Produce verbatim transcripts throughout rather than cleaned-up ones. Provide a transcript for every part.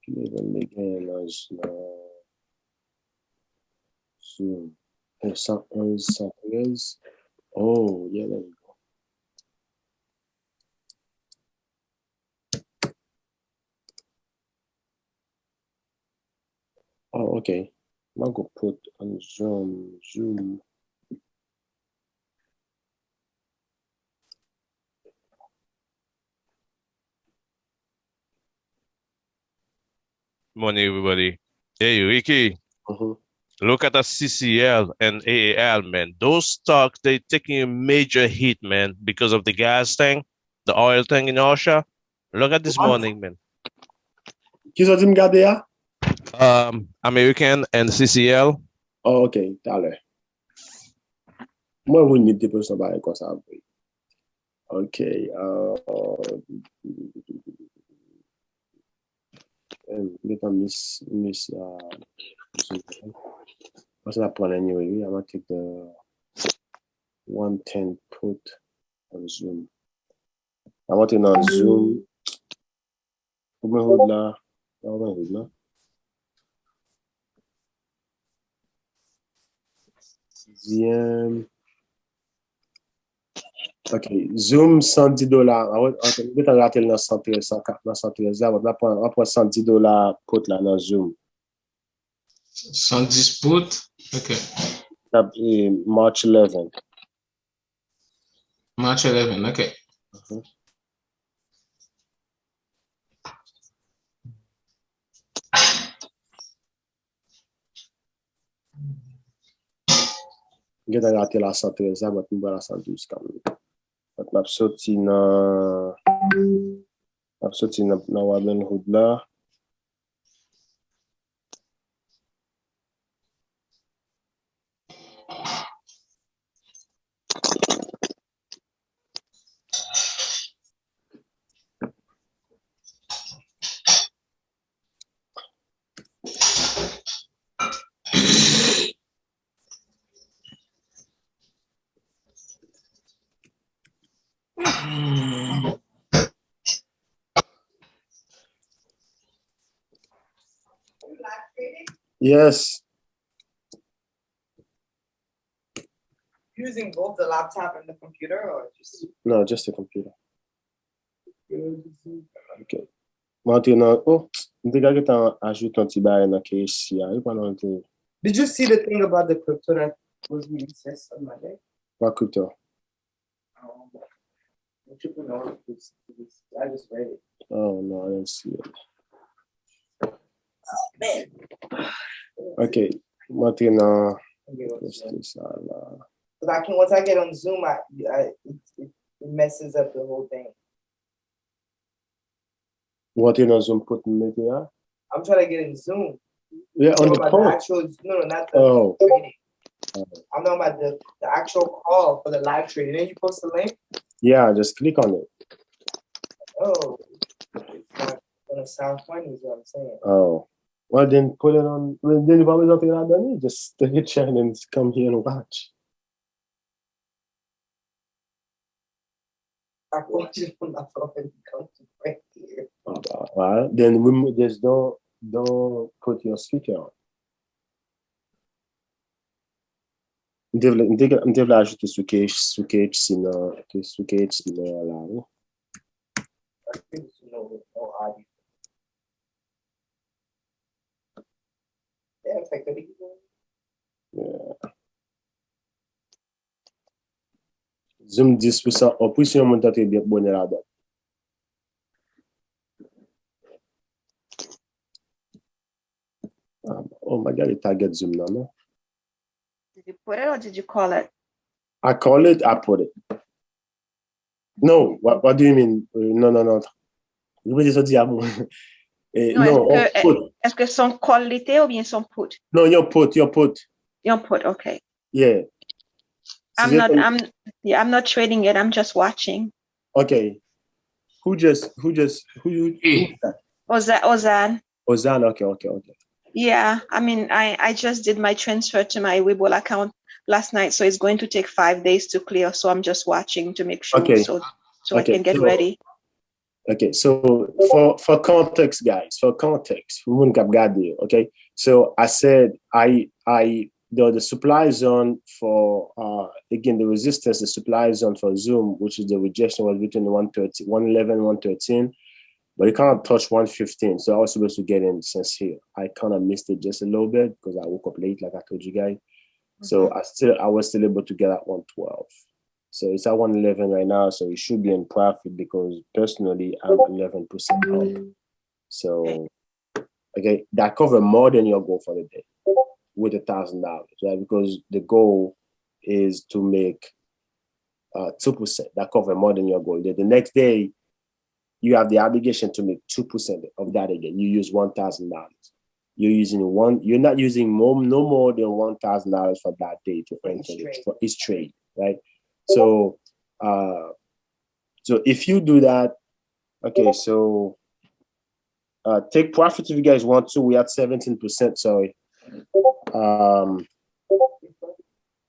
Ki level li genyen nan, nan Zoom? San onz, san trèz. Oh, yeah, there we go. Oh, okay. Mwen go put on Zoom, Zoom. Morning, everybody. Hey, Ricky, Mhm. Look at the C C L and A A L, man. Those stocks, they taking a major hit, man, because of the gas thing, the oil thing in Russia. Look at this What? Morning, man. Ki sa w di m gade a? Um, American and C C L. Oh, ok, talè. Mwen, we need depresyon bagay konsa vre. Ok. Uh, Gentan miss, miss, uh, Zoom. Paske la pran anyway, wi. I'm gonna take the one ten put on Zoom. I'm gonna take on Zoom. Robinhood la. Robinhood la. Deuxième. Ok, Zoom, san dis dola. An, an, nou gentan rate l nan san trèz, san kat, nan san trèz la. Bon, n ap pran, n ap pran san dis dola put la nan Zoom. San dis put? Ok. N ap, eh, March eleven. March eleven, ok. Gentan rate la san trèz la, but m pran la san douz kanmenm. But n ap soti nan, n ap soti nan, nan Robinhood la. Yes. Using both the laptop and the computer, or just? No, just the computer. Ok. Mwen antre nan, oh, m te ka gentan ajoute yon ti bagay nan K H C a, wi, pandan m te. Did you see the thing about the crypto that was released on Monday? What crypto? Um, entrepreneur, I just read it. Oh, no, I didn't see it. Man. Ok, mwen antre nan Yeah. poste sa la. But I can, once I get on Zoom, I, I it, it messes up the whole thing. Ou antre nan Zoom pou m mete a? I'm trying to get in Zoom. Yeah, on No, the but the phone. actual, no, no, not the Oh. trading. I'm talking about the, the actual call for the live trading. And you post the link? Yeah, just click on it. Oh, it's not gonna sound funny, is what I'm saying. Oh. Well, then put it on. Well, then, if I was out there, then just take a chair and then come here and watch. I can watch it on my phone and come to right here. Well, then we mu- just don't don't put your speaker on. M te vle, m te, m te vle ajoute sou K H, sou K H C nan, sou K H C nan la, wi. I think it's no, no audio. Yeah, it's like, Yeah. Zoom dis pou san, an plis yon moun tante byen bonè ladan. Ah, oh my God, it target Zoom nan, non? Did you put it or did you call it? I call it, I put it. No, what, what do you mean? Euh, non, non, non. Repete sa w di a mwen. Eh, Non, non, èske, on put. Èske se yon call li te ou byen se yon put? Non, yon put, yon put. Yon put, ok. Yeah. I'm Si not, se I'm, yeah, I'm not trading yet, I'm just watching. Okay. Who just, who just, who, who, who Hey. is that? Oza-, Ozan. Ozan, okay, okay, okay. Yeah, I mean, I, I just did my transfer to my Webull account last night, so it's going to take five days to clear, so I'm just watching to make sure, Okay. so, so I Okay, can get so- ready. Okay, so for, for context, guys, for context, for moun k ap gade, okay? So I said I, I, the, the supply zone for, uh, again, the resistance, the supply zone for Zoom, which is the rejection, was between one thirteen, one eleven, one thirteen, but it kind of touched one fifteen. So I was supposed to get in since here. I kind of missed it just a little bit because I woke up late, like I told you guys. So I still, I was still able to get at one twelve. So it's at one eleven right now, so it should be in profit because personally, I'm eleven percent up. So, okay, that cover more than your goal for the day with a thousand dollars, right? Because the goal is to make uh, two percent. That cover more than your goal. The, the next day, you have the obligation to make two percent of that again. You use one thousand dollars. You're using one, you're not using more, no more than one thousand dollars for that day to for each enter trade. For each trade, right? So, uh, so if you do that, okay, so uh, take profit if you guys want to. We at seventeen percent, sorry. Um,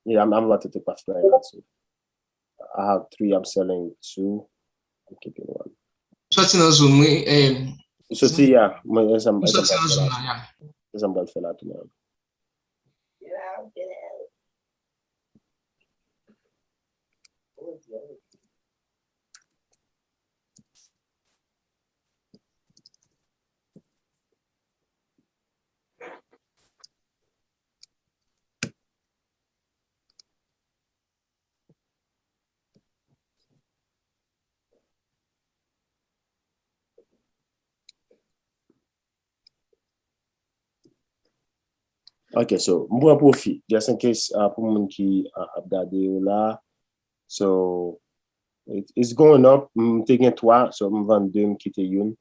yeah, I'm, I'm about to take profit right now. So I have three, I'm selling two. I'm keeping one. Soti nan Zoom, wi. Eh, soti, yeah. Mwen, e sa m, e sa m soti nan Zoom nan, yeah. E sa m pral fè la tou nan. Ok, so, m pran pwofi. Just in case, uh, pou moun ki, uh, ap gade yo la. So, it, it's going up. M te gen twa, so m vann de, m kite youn.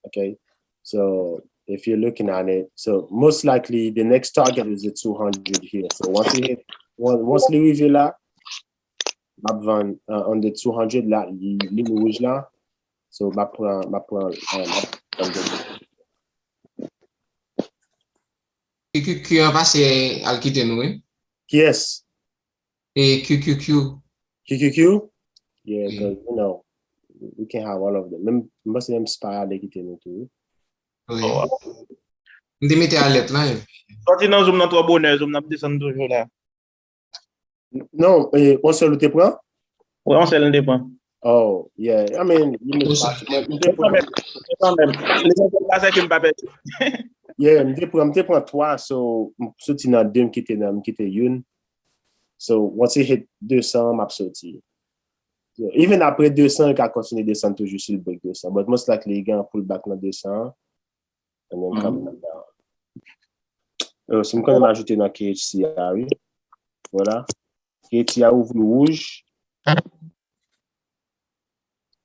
Ok? So, if you're looking at it, so most likely the next target is the two hundred here. So, once it hit, on- once li rive la, m ap vann, uh, on the two hundred la, li, li wouj la. So, m ap pran, m ap pran, uh, m ap pran de. Q Q Q an pase al kite nou, wi. Kiyès? E Q Q Q. Q Q Q? Yeah, wi. 'Cause, you know, we can have all of them. Menm, m panse menm Spy ale kite nou tou, wi. Wi. Oh, wow. M te mete alèt lan, epi. Sòti nan Zoom nan twò bonè, Zoom nan ap desann toujou la. Non, e, yon sèl ou te pran? Wi, yon sèl m te pran. Oh, yeah. I mean, you made it possible. Mwen, m te pran. Kanmenm, kanmenm. Lesansyèl la, se ke m pa pèdi. Yeah, m te pran, m te pran twa, so, m soti nan de, m kite nan, m kite youn. So, once it hit de san, m ap soti. So, even apre de san, li ka kontinye desann toujou si l break de san. But most likely, li gen yon pullback nan de san. And then come back down. Euh, si m konnen m ajoute nan K H C a, wi. Vwala. K H C a ouvri wouj.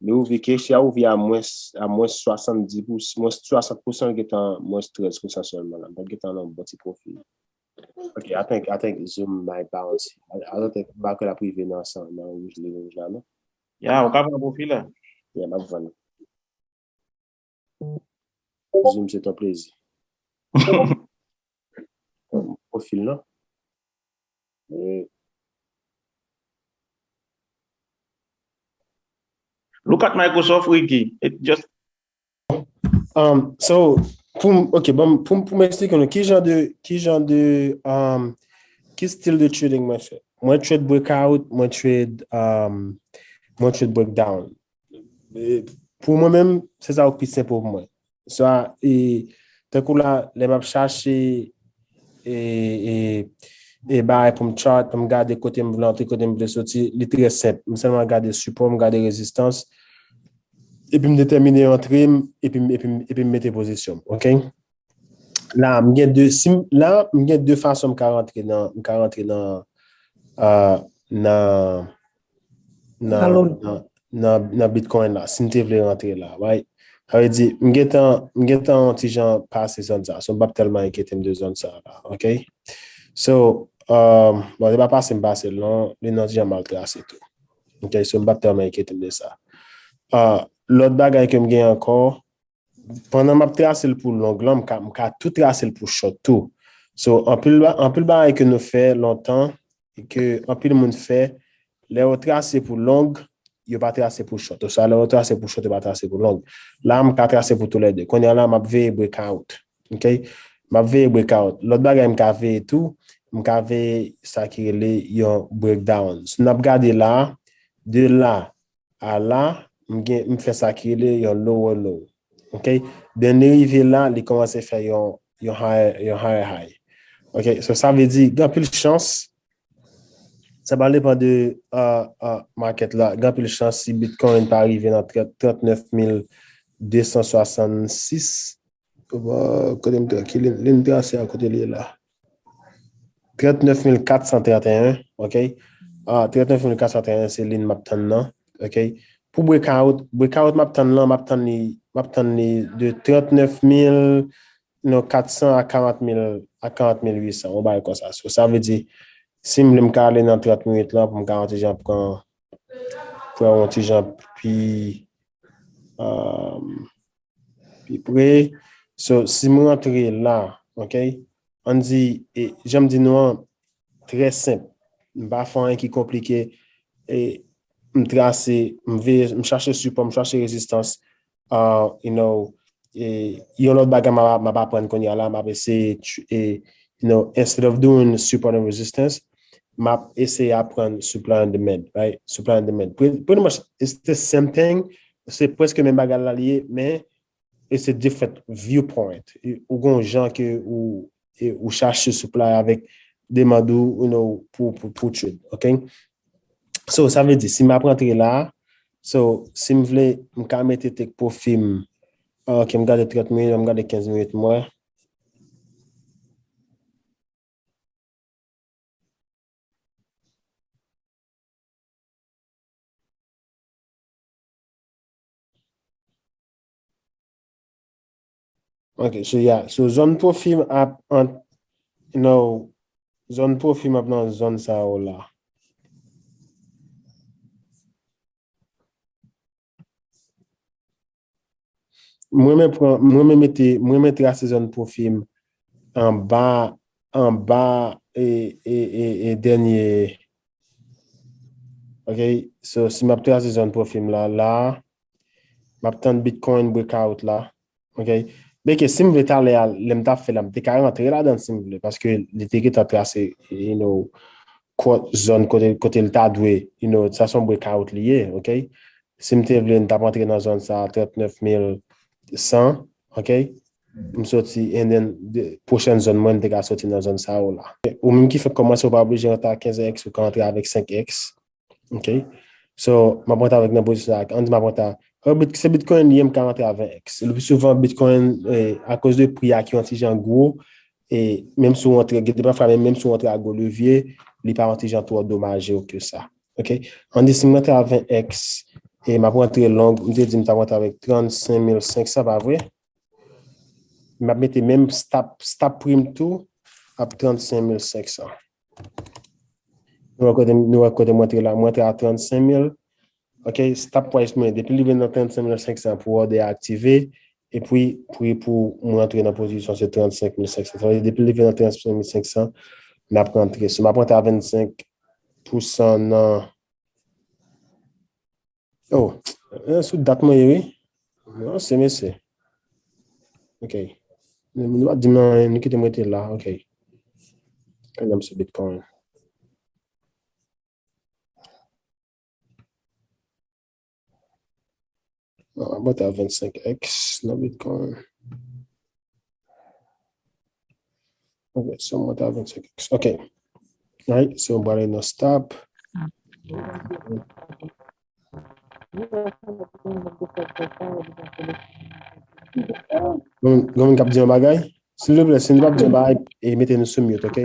Li ouvri, K H C a ouvri a mwens, a mwens swasanndis pou, mwens swasant pousan, li gentan mwens trèz pousan sèlman la. M pa t gentan nan bon ti pwofi. Ok, I think, I think Zoom might bounce. I, I don't think, m pa kwè l ap rive nan san, nan wouj, li wouj la, non? Ya, ou ka pran pwofi la. Ya, m ap vann. Zoom, se ton plezi. Pwofil, non? E Look at Microsoft, Ricky. It just Um, so, pou m, ok, bon, pou, pou m eksplike nou, ki jan de, ki jan de, um, ki stil de trading mwen fè? Mwen trade breakout, mwen trade, um, mwen trade breakdown. E, pou mwen menm, se sa k pi senp pou mwen. Swa, e, tankou la, lè m ap chache, e, e, e bagay pou m chart, pou m gade kote m vle antre, kote m vle soti, li trè senp. M sèlman gade sipò, m gade rezistans, epi m detèmine antre m, epi m, epi m, epi m mete pozisyon m, ok? La, m gen de, si m, la, m gen de fason m ka rantre nan, m ka rantre nan, euh, nan, nan, nan, nan, nan Bitcoin la, si m te vle rantre la, right? Sa vle di, m gentan, m gentan yon ti jan pase zòn sa, so m p ap tèlman enkyete m de zòn sa la, ok? So, euh, bon, se pa pase m pase l non, li nan ti jan mal trase tou. Ok, so m p ap tèlman enkyete m de sa. Euh, lòt bagay ke m gen ankò, pandan m ap trase l pou long lan, m ka, m ka tou trase l pou short tou. So, anpil ba-, anpil bagay ke nou fè lontan, e ke anpil moun fè, lè yo trase pou long, yo pa trase pou short. Oswa lè yo trase pou short, yo pa trase pou long. La, m ka trase pou toulède. Kounye a la, m ap veye breakout. Ok? M ap veye breakout. Lòt bagay m ka veye tou, m ka veye sa ki rele yon breakdown. Si n ap gade la, de la a la, m gen, m fè sa ki rele yon lower low. Ok? Den li rive la, li kòmanse fè yon, yon higher, yon higher high. Ok? So, sa vle di, gen anpil chans, sa va depann de uh, uh, market la. Gen anpil chans si Bitcoin pa rive nan trant, trant nèf mil de san swasann sis. Kote m trase, ki liy, liy trase a kote li ye la? Trant nèf mil kat san trant e en, ok? Ah, trant nèf mil kat san trant e en se liy m ap tann nan, ok? Pou breakout, breakout m ap tann lan, m ap tann li, m ap tann li de trant nèf mil, non, kat san a karant mil, a karant mil uit san, yon bagay konsa. So, sa vle di, si m vle m ka ale nan trant minit lan pou m ka yon ti jan pran, pran yon ti jan pi, um, pi pre. So, si m rantre la, ok? Ann di, e, jan m di nou an, trè senp. M pa fè anyen ki konplike. E, m trase, m veye, m chache sipò, m chache rezistans. Uh, you know, e, yon lòt bagay m ap, m ap aprann kounye a la, m ap eseye, tr- e, you know, instead of doing support and resistance, m ap eseye aprann supply and demand, right? Supply and demand. Pre- Pretty much, it's the same thing. Se prèske menm bagay la li ye, men it's a different viewpoint. E, ou gon jan ke ou, e, ou chache supply avèk demand ou, you know, pou, pou, pou trade, ok? So, sa vle di, si m ap rantre la, so, si m vle, m ka mete take profit m, ok, m gade trant minit, m gade kenz minit, m wè. Ok, so yeah, so zòn pwofi m ap ant, you know, zòn pwofi m ap nan zòn sa yo la. Mwen men pran, mwen men mete, mwen men trase zòn pwofi m anba, anba e, e, e, e dènye. Ok, so si m ap trase zòn pwofi m la, la, m ap tann Bitcoin breakout la. Ok, men ke si m vle talè a, lè m t ap fè la, m te ka rantre ladan si m vle, paske li te gentan trase, you know, kwòt zòn kote, kote l ta dwe, you know, sa se yon breakout li ye, ok? Si m te vle, m t ap antre nan zòn sa, trant nèf mil san, ok? M soti, and then, de, pwochèn zòn mwen, m te ka soti nan zòn sa yo la. Ou menm ki fèk kòmanse, ou pa oblije rantre a kenz x, ou ka rantre avèk senk x, ok? So, m ap rantre avèk nan pozisyon sa, ann di m ap rantre a, oh, bit- se Bitcoin li ye, m ka rantre a ven x. Le pli souvan, Bitcoin, eh, akoz de pri a ki yon ti jan gwo, e menm si w rantre, gen de pafwa, menm, menm si w rantre a gwo levye, li pa yon ti jan twò domaje w ke sa. Ok? Ann di si m rantre a ven x, e m ap rantre long, m te di m t ap rantre avèk trannsenk mil senk san, pa vre? M ap mete menm stop, stop pri m tou, ap trannsenk mil senk san. Nou wè kote, nou wè kote m rantre la, m rantre a trannsenk mil. Ok, stop price mwen, depi li vin nan trannsenk mil senk san pou order a aktive, epi pri pou mwen rantre nan pozisyon se trannsenk mil senk san. Sa vle di depi li vin nan trannsenk mil senk san, m ap rantre. So, m ap rantre a vennsenk pousan nan, oh, eh, sou dat mwen ye, wi. Non, se mesye. Ok. Nou, nou pa di m anyen, nou kite m rete la, ok. Kanyanm se Bitcoin. Bon, about a vennsenk x nan Bitcoin. Ok, so mwen ta vennsenk x. Ok. Right, so mwen prale nan stop. Gon, gon moun k ap di yon bagay? Silvouplè, si nou p ap di yon bagay, e mete nou sou mute, ok?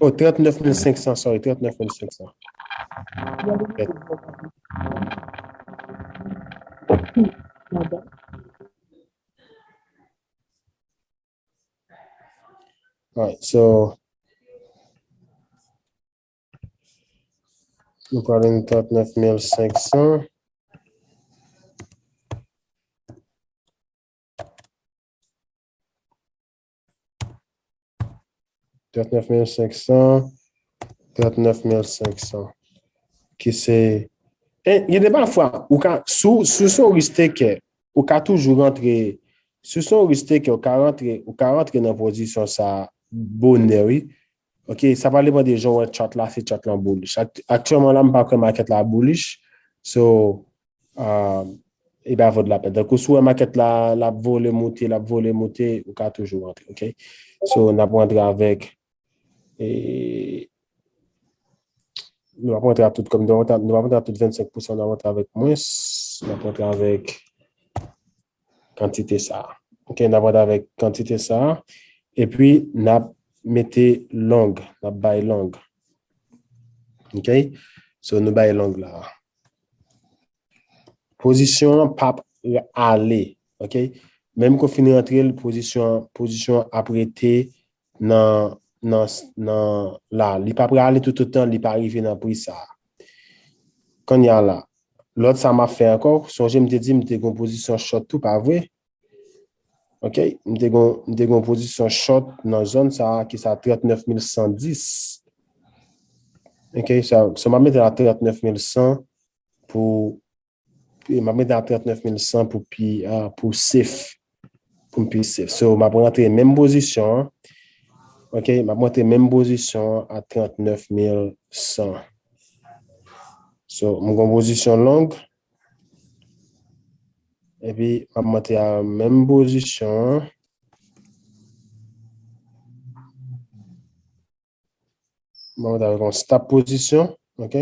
Oh, trannèf mil senk san, sorry, trannèf mil senk san. Alright, so, Nou pral jwenn trannèf mil senk san. Trannèf mil senk san, trannèf mil senk san. Ki se, e, gen de pafwa, ou ka, sou, sou, sou risk taker, ou ka toujou rantre, sou, sou risk taker, ou ka rantre, ou ka rantre nan pozisyon sa bonè, wi. Ok, sa va depann de jan w wè chart la, si chart lan bullish. Ak-, aktyèlman la, m pa kwè market la bullish. So, um, e pa vo de la pèn. Tankou si w wè market la, l ap vole moute, l ap vole moute, ou ka toujou rantre, ok? So, n ap rantre avèk, e, nou p ap rantre ak tout kòb, nou p ap rantre, nou p ap rantre ak tout vennsenk pousan, n ap rantre avèk mwens, n ap rantre avèk kantite sa a. Ok, n ap rantre avèk kantite sa a. Epi, n ap mete long, n ap bay long. Ok? So, nou bay long la. Pozisyon an p ap ale. Ok? Menm ke w fin rantre l, pozisyon, pozisyon an ap rete nan, nan, nan la. Li pa prale toutotan li pa rive nan pri sa a. Kounye a la, lòt sa m ap fè ankò, sonje m te di m te gen yon pozisyon short tou, pa vre? Ok, m te gen, m te gen yon pozisyon short nan zòn sa a, ki sa trannèf mil san dis. Ok, sa, so m ap mete la trannèf mil san pou, e m ap mete la trannèf mil san pou pi, ah, pou safe. Pou m pi safe. So, m ap rantre menm pozisyon an. Ok, m ap rantre menm pozisyon an a trannèf mil san. So, m gen yon pozisyon long. Epi, m ap monte a menm pozisyon an. M ap monte avèk yon stop pozisyon, ok?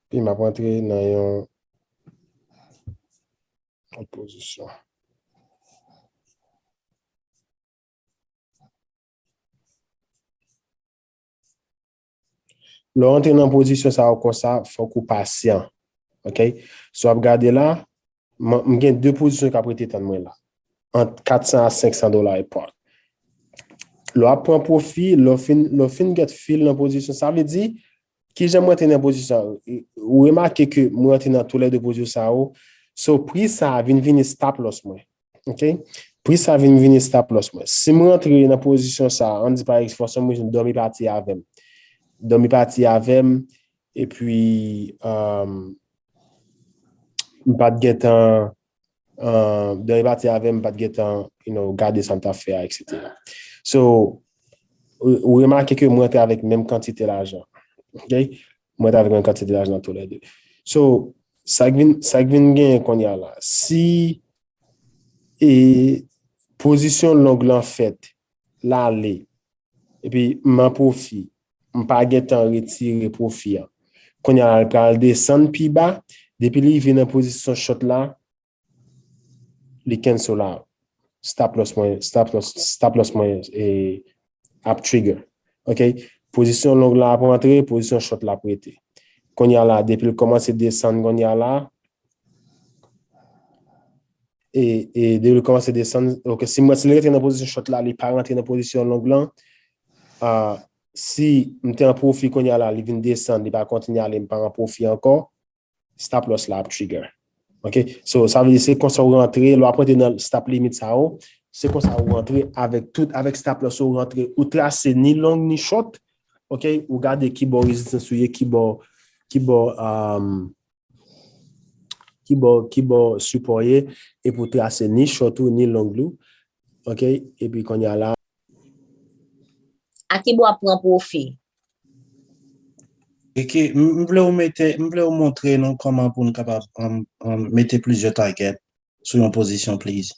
Epi m ap rantre nan yon lòt pozisyon. Lè w rantre nan pozisyon sa yo konsa, fòk ou pasyan. Ok? Si w ap gade la, m, m gen de pozisyon k ap rete tann mwen la. Ant kat san a senk san dola e pòt. Lè w ap pran pwofi, lè w fin, lè w fin get fill nan pozisyon, sa vle di, kijan m rantre nan pozisyon sa yo? Ou remake ke m rantre nan toulède pozisyon sa yo. So, pri sa a vin vini stop loss mwen. Ok? Pri sa vin vini stop loss mwen. Si m rantre nan pozisyon sa a, ann di pa egzanp, for some reason, dòmi pati avè m. Dòmi pati avè m, epi, um, m pa t gentan, um, dòmi pati avè m, m pa t gentan, you know, gade sa m t ap fè a, et cetera. So, ou, ou remake ke m rantre avèk menm kantite lajan. Ok? M rantre avèk menm kantite lajan nan toulède. So, sa k vin, sa k vin genyen kounye a la. Si e pozisyon long lan fèt, l ale, epi m an pwofi, m pa gentan retire pwofi an. Kounye a la, l pral desann pi ba, depi li rive nan pozisyon short la, li cancel out. Stop loss mwen, stop loss, stop loss mwen, e, ap trigger. Ok? Pozisyon long la ap rantre, pozisyon short la ap rete. Kounye a la, depi l kòmanse desann kounye a la, e, e depi l kòmanse desann, ok, si mwen, si l rete nan pozisyon short la, li pa rantre nan pozisyon long lan, ah, si m te an pwofi kounye a la, li vin desann, li pa kontinye ale, m pa an pwofi ankò, stop loss la ap trigger. Ok? So, sa vle di se konsa ou rantre, lè w ap rantre nan stop limit sa yo, se konsa ou rantre avèk tout, avèk stop loss ou rantre, ou trase ni long ni short, ok? Ou gade ki bò rezistans ou ye, ki bò, ki bò, um, ki bò, ki bò sipò ye, epi ou trase ni short ou, ni long ou, ok? Epi kounye a la, A ki bò w ap pran pwofi? Eke, m m vle w mete, m vle w montre nou kòman pou n kapab um, um, mete plizyè target sou yon pozisyon, please.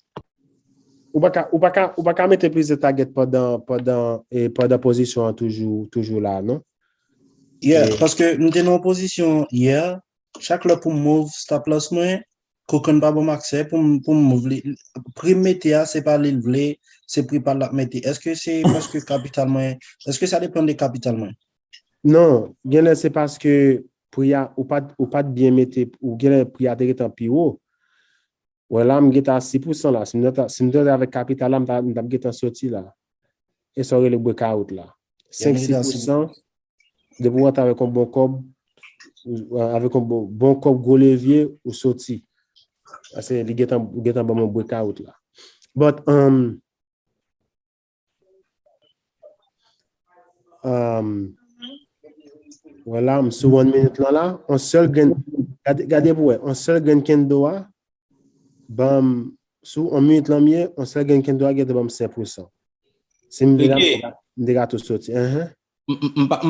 Ou pa ka, ou pa ka, ou pa ka mete plizyè target pandan, pandan, e, pandan pozisyon an toujou, toujou la, non? Yeah, paske m te nan yon pozisyon yè, chak lè pou m move stop loss mwen, Kokon pa ban m aksè pou m pou m move li. Pri m mete a, se pa li l vle, se pri pa l l ap mete. Èske se paske kapital mwen, èske sa depann de kapital mwen? Non, genlè se paske pri a, ou pa t, ou pa t byen mete, ou genlè pri a te gentan pi wo. Wè la, m gentan a sis pousan la. Si m t, si m t rantre avèk kapital la, m ta, m t ap gentan soti la. E sa w rele breakout la. Senk, sis pousan, depi w rantre avèk yon bon kòb, ou, avèk yon bon, bon kòb gwo levye, ou soti. Paske li gentan, gentan ban m yon breakout la. But, um, um, wè la, m sou one minute lan la, on sèl grenn, gade, gade pou wè, on sèl grenn candle a, ban m, sou on minute lan m ye, on sèl grenn candle a gentan ban m senk pousan. Si m te la, m te ka tou soti. Enhen. M p ap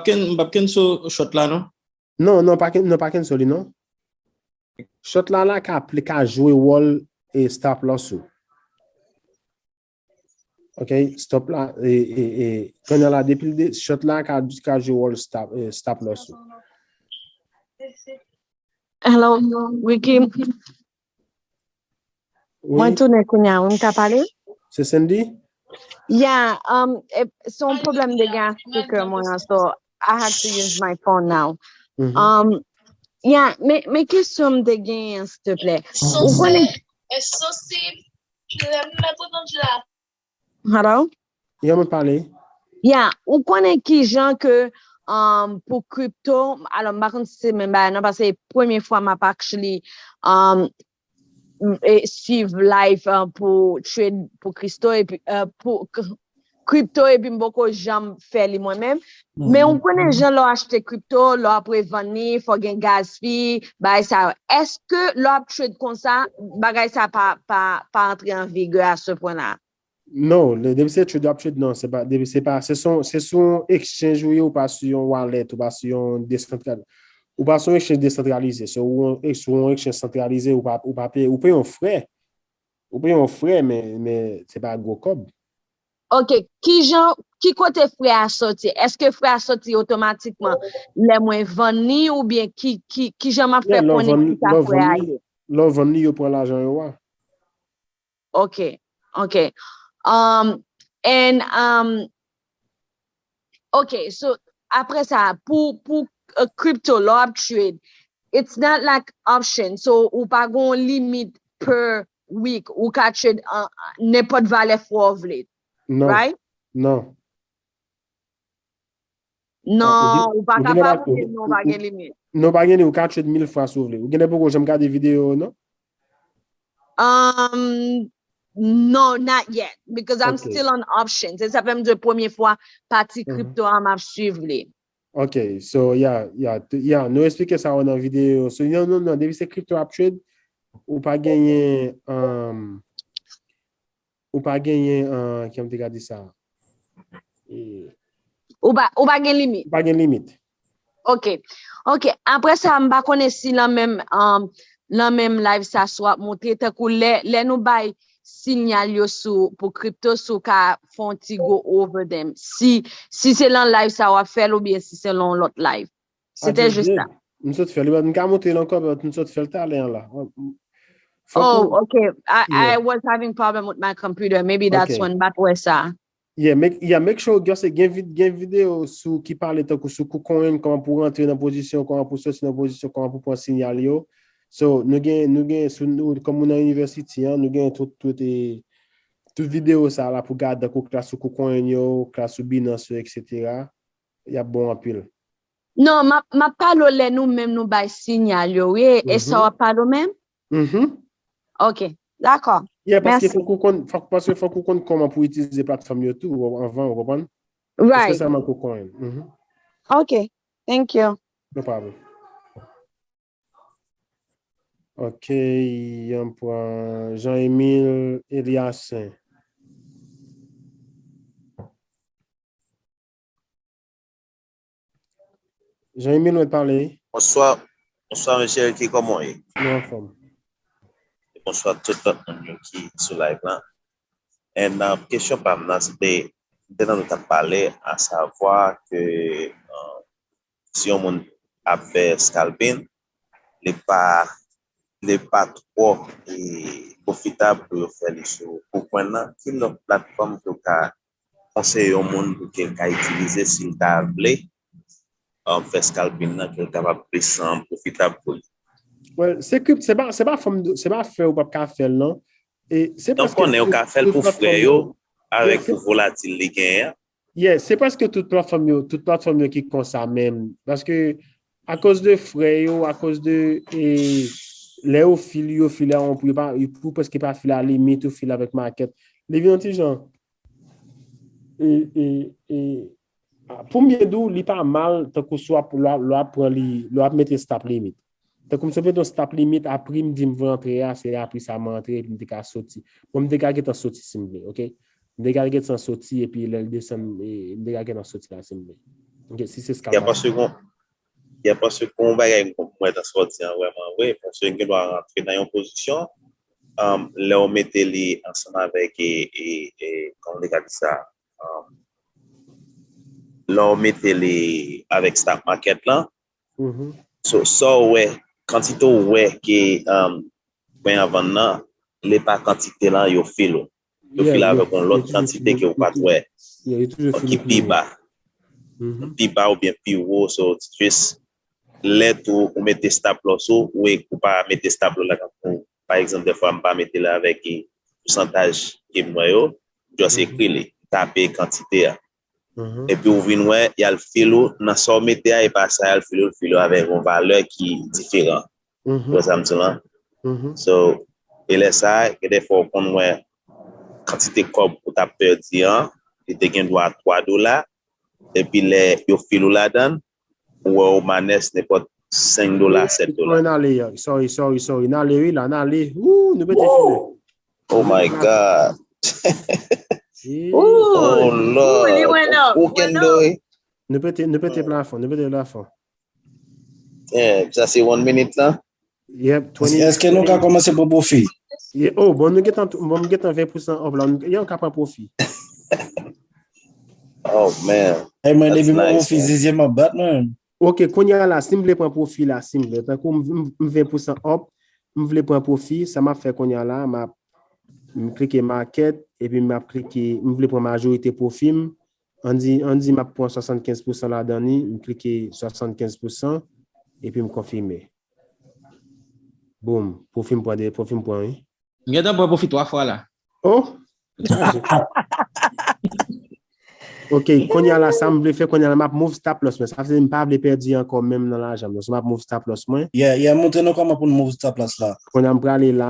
kenn, m p ap kenn sou short la, non? Non, non, pa kenn, non, pa kenn sou li, non. Short la, la ka, li ka jwe wòl e stop loss ou. Ok, stop la, e, e, e, kounye a la, depi l de, short la ka, ka jwe wòl stop, e, stop loss ou. Hello, Ricky. Mwen tounen kounye a, wi, m ka pale? Se Sandy? Yeah, um, e, se yon pwoblèm de gen ak speaker mwen an, so I had to use my phone now. Um, yeah, men, men kesyon m te genyen, silteplè. Ou konnen... Hello? Yeah, mwen pale. Yeah, ou konnen ki jan ke, um, pou crypto, alò, m pa konn si se menm bagay, non, paske se premye fwa m ap actually, um, e, swiv live, uh, pou trade, pou crypto, epi, uh, pou k-, crypto, epi m poko janm fè li mwen menm. Men ou konnen jan lè w achte crypto, lè w ap revann li, fò gen gas fee, bagay sa yo. Èske lè w ap trade konsa, bagay sa pa, pa, pa antre an vigè a se pwen la? Non, le, depi se trade w ap trade, non, se pa, depi se pa, se sou, se sou yon exchange ou ye, ou pa sou yon wallet, ou pa sou yon desantral, ou pa sou yon exchange desantralize. So, ou, ou yon exchange santralize, ou pa, ou pa peye, ou peye yon frè. Ou peye yon frè, men, men se pa gwo kòb. Ok, ki jan, ki kote frè a soti? Èske frè a soti otomatikman lè mwen vann li oubyen ki, ki, ki jan m ap fè konnen ki sa frè a ye? Lè w vann li, yo pran lajan yo a. Ok, ok. Um, and, um, ok, so, apre sa, pou, pou, uh, crypto, lè w ap trade, it's not like option. So, ou pa gen yon limit per week. Ou ka trade, uh, nenpòt valè frè w vle. Non. Right? Non. Non, ou pa kapab, non, ou pa gen limit. Non, pa gen limit, ou ka trade mil fwa si w vle. Ou genlè poko janm gade videyo yo, non? Um, no, not yet, because I'm still on options. Se sa fè m di w premye fwa pati crypto a m ap swiv li. Ok, so, yeah, yeah, yeah, nou eksplike sa yo nan videyo. So, non, non, non, depi se crypto ap trade, ou pa genyen, um, ou pa genyen, uh, kijan m te ka di sa? Ou pa, ou pa gen limit. Ou pa gen limit. Ok. Ok. Apre sa, m pa konnen si nan menm, um, nan menm live sa, si w ap montre, tankou lè, lè nou bay sinyal yo sou, pou crypto, si w ka fè yon ti go over them. Si, si se nan live sa w ap fè l oubyen si se nan yon lòt live. Se te jis sa. M sot fè l, m ka montre l ankò, but m sot fè l talè an la. Oh, ok. I, I was having problem with my computer. Maybe that's when m pa t wè sa. Yeah, make, yeah, make sure, just gen, gen videyo sou ki pale tankou sou KuCoin, kòman pou rantre nan pozisyon, kòman pou soti nan pozisyon, kòman pou pran sinyal yo. So, nou gen, nou gen, sou, nou, kòm nou nan university an, nou gen tout, tout, e, tout videyo sa la pou gade tankou klas sou KuCoin yo, klas sou Binance yo, et cetera. Y ap bon anpil. Non, m ap, m ap pale w lè nou menm nou bay sinyal yo, wi. E sa w ap pale w menm? Ok, dakò. Yeah, paske fòk ou konn, fòk, paske fòk ou konn kòman pou itilize platfòm yo tou, anvan, ou konprann? Right. Espesyalman KuCoin. Ok, thank you. No problem. Ok, ann pran Jean Emile Eliassaint. Jean Emile, mwen pale. Bonswa, bonswa mesye Ricky, kòman w ye? Mwen anfòm. Bonswa tout lòt moun yo ki sou live lan. And, uh, kesyon pa m nan, se te, m te tande w t ap pale, asavwa ke, uh, si yon moun ap fè scalping, li pa, li pa twò, e, pwofitab pou yo fè li sou KuCoin nan. Ki lòt platfòm ke w ka konseye yon moun pou ke l ka itilize si l ta vle, um, fè scalping nan, ke l kapab plis, um, pwofitab pou li? Well, se kripto, se pa, se pa fòm, se pa fè ou p ap ka fè l non. E se prèske konnen ou ka fè l pou frè yo avèk pou volatil li genyen. Yeah, se prèske tout platfòm yo, tout platfòm yo ki konsa menm. Paske akoz de frè yo, akoz de e, lè yo fil, yo fil a yon pri, yo prèske pa fil a limit, yo fil avèk market. Li vin yon ti jan e, e, e, pou m byen di w, li pa mal tankou si w ap, lè w ap pran li, lè w ap mete stop limit. Tankou m se mete yon stop limit a pri m di m vle antre a, se a pri sa m antre epi m te ka soti. Bon, m te ka gentan soti si m vle, ok? M te ka gentan soti epi lè l desann, e, m te ka gentan soti la si m vle. Ok, si se scalp. Ya paske gon, ya paske gon bagay m wè nan sa w di an vrèman vre, paske gen dwa rantre nan yon pozisyon, um, lè w mete li ansanm avèk, e, e, e, kòman m te ka di sa, um, lè w mete li avèk stock market lan, so, sa w wè, kantite w wè ke um, pwen an vann nan, li pa kantite lan yo fil ou. Yo fil avèk yon lòt kantite ke ou pa t wè, ki pi ba. Pi ba oubyen pi wo, so, just lè tou ou mete stop loss ou, ou, ou pa mete stop loss la, tankou, pa egzanp, dèfwa m pa mete l avèk pousantaj ke m wè yo, just ekri li, tape kantite a. Epi ou vin wè, y al fil ou, nan sa w mete a, e pa sa y al fil ou, l fil ou avèk yon valè ki diferan. Ou wè sa m di w lan? So, e lè sa, gen de fwa ou konn wè kantite kòb ou t ap pèdi an, li te gen dwa twa dola, epi lè yo fil ou ladan l, ou wè ou manès nenpòt senk dola, sèt dola. N ale, sorry, sorry, sorry. N ale, wi, la, n ale. Woo, nou pete file. Oh my God. Oh Lord. Ou kendo, wi. Nou pete, nou pete plafon, nou pete plafon. Damn, sa se one minute lan? Yep, twenty. Èske nou ka kòmanse pran pwofi? Oh, bon, nou gentan, bon, m gentan ven pousan up la. Yo ka pran pwofi. Oh man. Hey, mwen, depi m pran pwofi, zizye m ap bat, man. Ok, kounye a la, si m vle pran pwofi la, si m vle, tankou m, m, m ven pousan up, m vle pran pwofi, sa m ap fè kounye a la, m ap, m klike market, epi m ap klike, m vle pran majorite pwofi m, ann di, ann di m ap pran swasannkenz pousan ladan li, m klike swasannkenz pousan, epi m konfime. Boom, pwofi m pran de, pwofi m pran, wi. M gentan pran pwofi twa fwa la. Oh! Ok, kounye a la, sa m vle fè, kounye a la, m ap move stop loss mwen. Sa vle di m pa vle pèdi ankò menm nan lajan m. So, m ap move stop loss mwen. Yeah, yeah, montre nou kòman pou n move stop loss la. Kounye a m prale la.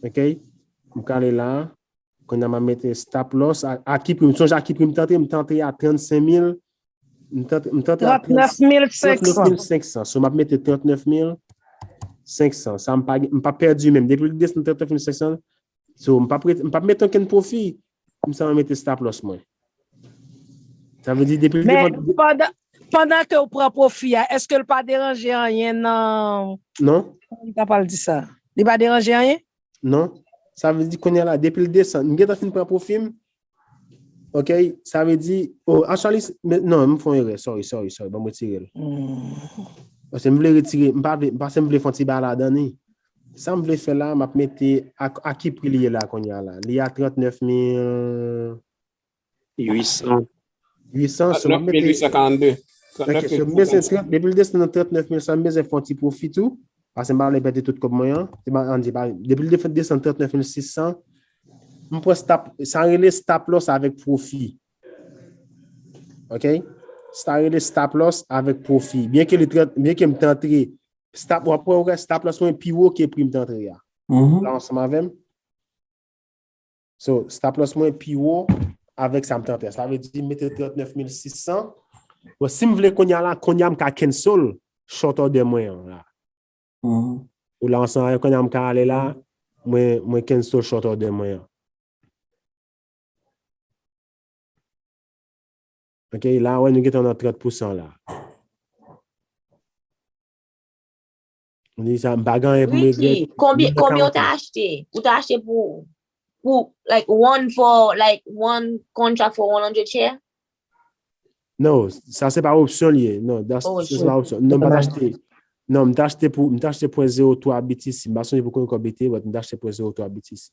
Ok? M prale la. Kounye a m ap mete stop loss. A, a ki pri m? Sonje a ki pri m t antre? M t antre a trannsenk mil. M t antre, m t antre a trannsenk mil senk san. So, m ap mete trannsenk mil senk san. Sa m pa, m pa pèdi menm. Depi l desann trannsenk mil senk san, so, m p ap ret-, m p ap mete okenn pwofi. M sèlman mete stop loss mwen. Sa vle di depi l devan. Men pandan, pandan ke w pran pwofi a, èske l pa deranje anyen nan. Non. Kòman m ta pral di sa? Li pa deranje anyen? Non. Sa vle di kounye a la, depi l desann, m gentan fin pran pwofi m. Ok, sa vle di, oh, actually, non, m fè yon erè, sorry, sorry, sorry, ban m retire l. Paske m vle retire, m pa vle, paske m vle fè yon ti bagay ladan li. Sa m vle fè la, m ap mete a, a ki pri li ye la kounye a la? Li a trannsenk mil uit san. Uit san, so m ap mete. Trannsenk mil uit san karannde. Ok, so m bezwen trant, depi l desann nan trannsenk mil sa, m bezwen fè yon ti pwofi tou. Paske m pa vle pèdi tout kòb mwen an. Se pa, ann di, pa, depi l desann trannsenk mil sis san, m pran stop, sa rele stop loss avèk pwofi. Ok? Sa rele stop loss avèk pwofi. Byen ke li trant, byen ke m t antre, stop, w ap wè, wè stop loss mwen pi wo ke pri m t antre a. La ansanm avè m. So, stop loss mwen pi wo avèk sa m t antre. Sa vle di, m mete trannsenk mil sis san. Bon, si m vle kounye a la, kounye a m ka cancel short order mwen an la. Ou la ansanm avè kounye a m ka ale la, mwen, mwen cancel short order mwen an. Ok, la, wè, nou gentan nan trant pousan la. M di sa, m pa gen anyen pou m regrèt. Ricky, konbyen, konbyen ou ta achte? Ou ta achte pou, pou, like, one for, like, one contract for one hundred share? Non, sa se pa opsyon li ye. Non, that's, se pa opsyon. Non, m pa t achte. Non, m t achte pou, m t achte pwen zewo twa B T C. M pa sonje pou konbyen kòb li te, but m t achte pwen zewo twa B T C.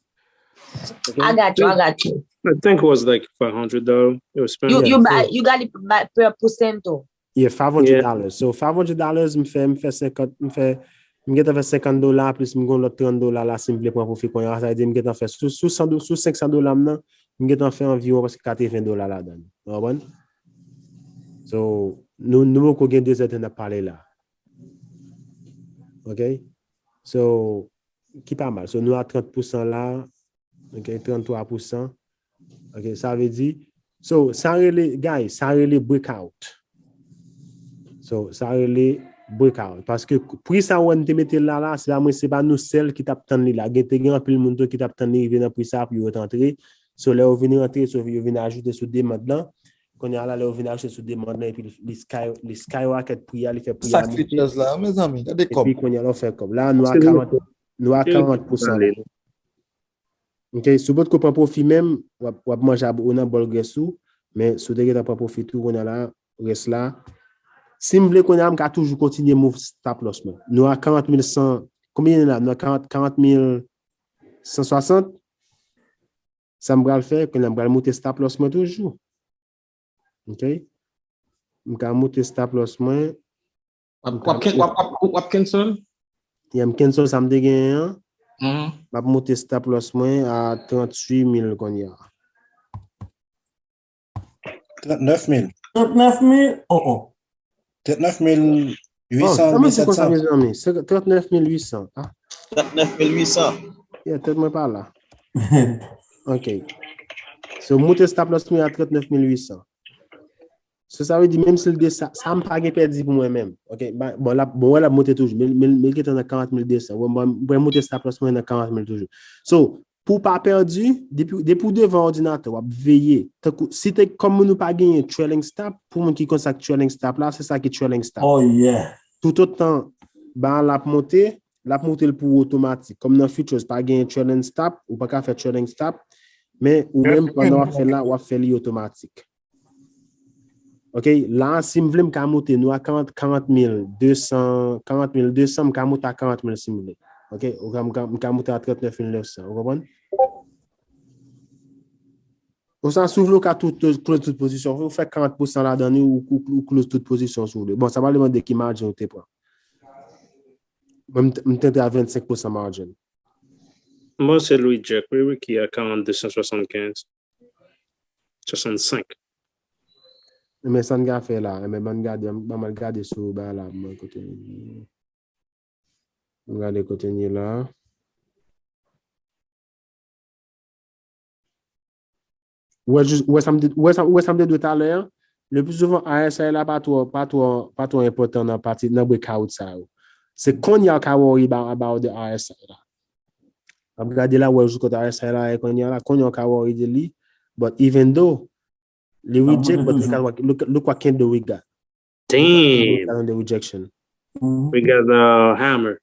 Okay? I got you, I got you. I think it was like five hundred dollars. It was spent. You, you buy, you got it by, per percento. Yeah, five hundred dollars. So five hundred dollars, m fè, m fè senkant, m fè, m gentan fè senkant dola, plis m gen yon lòt trant dola la, si m vle pran pwofi kounye a, sa vle di m gentan fè sou, sou san do-, sou senk san dola m nan, m gentan fè anviwon prèske katreven dola ladan l. Ou konprann? So, nou, nou poko gen de zè tan n ap pale la. Ok? So, ki pa mal. So, nou a trant pousan la, ok, trant twa pousan. Ok, sa vle di, so, sa rele, guys, sa rele breakout. So, sa rele breakout. Paske pri sa ou wè n te mete la, la, se pa mwen, se pa nou sèl ki t ap tann li la. Gen, te gen anpil moun tou ki t ap tann li rive nan pri sa pou yo rantre. So, lè yo vin rantre, so, yo vin ajoute sou demann lan. Kounye a la, lè yo vin ajoute sou demann lan, epi li, li sky, li skyrocket pri a, li fè pri a monte. Sa k features la, mezanmi, gade kòb. Epi kounye a la, w fè kòb. La, nou a karant, nou a karant pousan la. Ok, si w potko pran pwofi menm, w ap, w ap manje ab-, ou nan bòl grès ou, men si w te gentan pran pwofi tou, kounye a la, rès la. Si m vle kounye a, m ka toujou kontinye move stop loss mwen. Nou a karant mil san, konbyen nou la? Nou a karant, karant mil san swasant. Sa m pral fè, kounye a m pral moute stop loss mwen toujou. Ok? M ka moute stop loss mwen. W ap, w ap, w ap, w ap, w ap cancel? Yeah, m cancel sa m te genyen an. M ap moute stop loss mwen a tranntuit mil kounye a. Trannèf mil. Trannèf mil? Oh, oh. Trannèf mil uit san, mil sèt san. Mezanmi, se trannèf mil uit san. Ah. Trannèf mil uit san. Yeah, tèt mwen pa la. Ok. So, moute stop loss mwen a trannèf mil uit san. So, sa vle di, menm si l desann, sa m pa gen pèdi pou mwen menm. Ok, ba, bon, la, bon, wè, l ap monte toujou. Men, men, men l gentan nan karant mil de san. Bon, bon, mwen moute stop loss mwen nan karant mil toujou. So, pou w pa pèdi, depi, depi w devan òdinatè, w ap veye. Tankou, si te, kòm nou pa genyen trailing stop, pou moun ki konn sa k trailing stop la, se sa ki trailing stop. Oh, yeah. Toutotan ba a l ap monte, l ap monte l pou ou otomatik. Kòm nan futures, pa genyen trailing stop, ou pa ka fè trailing stop, men ou menm, pandan w ap fè l la, w ap fè li otomatik. Ok, la, si m vle, m ka moute, nou a karant, karant mil de san, karant mil de san, m ka moute a karant mil si m vle. Ok, ou ka, m ka, m ka moute a trannèf mil nèf san, ou konprann? Ou sa, si w vle, ou ka tout, tout, close tout pozisyon. Ou fè karant pousan ladan li, ou, ou, ou close tout pozisyon si w vle. Bon, sa va depann de ki margin ou te pran. Mwen, m t-, m te antre a vennsenk pousan margin. Mwen, se Louis Jack, wi, wi, ki a karant de san swasannkenz. Swasannsenk. Men sa n ka fè la, men ban n gade, ban m al gade sou bagay la, mwen kote. M gade kote n ye la. Ou wè jis, ou wè sa m te, ou wè sa, ou wè sa m te di w talè a? Le pli souvan, R S I la pa twò, pa twò, pa twò enpòtan nan pati, nan breakout sa yo. Se kounye a w ka worry about, about the R S I la. W ap gade la, w wè jis kote R S I la ye kounye a la, kounye a w ka worry de li. But even though, li reject, but look at what, look, look what candle we got. Damn. Look at the rejection. We got the hammer.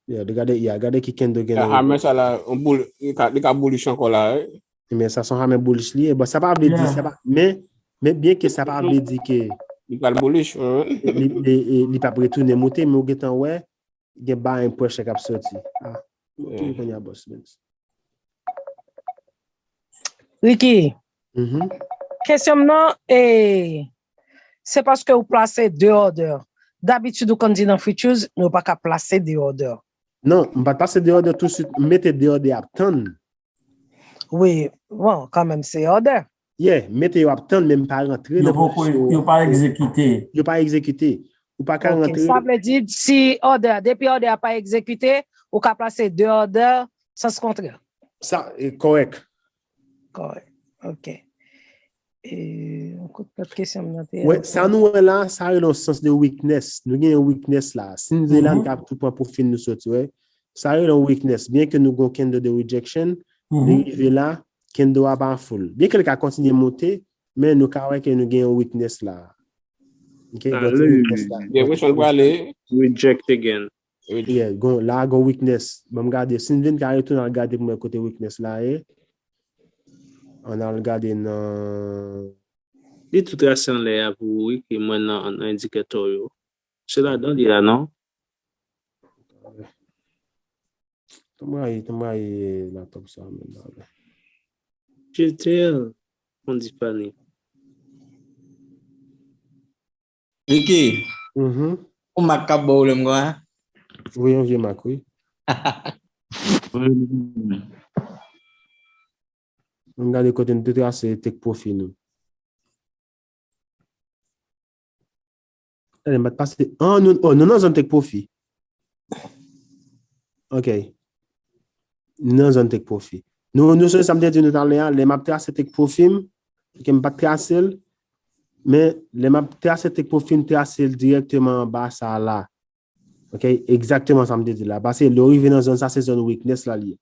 Yeah, gade, yeah, gade ki candle gen nan hammer sa la, yon boul, li ka, li ka bullish ankò la, wi. Men sa se yon hammer bullish li ye. Bon, sa pa vle di, sa pa, men, men byen ke sa pa vle di ke li pral bullish, wi. Li, li, li, li p ap retounen monte, men ou gentan wè, gen buying pressure k ap soti. Ah, ok, kounye a, boss, man. Ricky, kesyon m nan, e, se paske ou plase de order. Dabitid, ou konn di nan futures, nou pa ka plase de order. Non, m pa t plase de order tousuit, m mete de order ap tann. Wi, bon, kanmenm, se order. Yeah, mete yo ap tann, men m pa rantre nan pozisyon. Yo pa egzekite. Yo pa egzekite. Ou pa ka rantre. Sa vle di, si order, depi order a pa egzekite, ou ka plase de order, sans kontrè. Sa, e, kòrèk. Kòrèk. Ok. E, yon kout lòt kesyon m nan te. Wè, sa nou wè la, sa rele yon sans de weakness. Nou gen yon weakness la. Si n vle la, n ka tou pran pwofi n nou soti, wè. Sa rele yon weakness. Byen ke nou gen yon candle de rejection, li rive la, candle a pa full. Byen ke l ka kontinye monte, men nou ka wè ke nou gen yon weakness la. Ok, gen yon ti weakness la. Gen presyon l prale. Reject again. Yeah, gon, la gon weakness. Ban m gade. Si n vin ka retounen al gade pou mwen kote weakness la ye. Ann al gade nan. Li tou trase anlè a pou ou, wi, ke mwen nan, nan endikatò yo. Se ladan li la, non? Tann m rayi, tann m rayi laptop sa menm la. Jetel, on di pa ni. Ricky, ou mak k ap ba w pwoblèm konsa? Voye yon vye mak, wi. Ann gade kote nou te trase take profit nou. Gade, m pa t pase. An, nou, oh, nou nan zòn take profit. Ok. Nou nan zòn take profit. Nou, nou sonje sa m te di nou talè a, lè m ap trase take profit m, ok, m pa t trase l, men lè m ap trase take profit m, trase l dirèkteman anba sa la. Ok, egzakteman sa m te di la. Paske lè w rive nan zòn sa, se zòn weakness la li ye.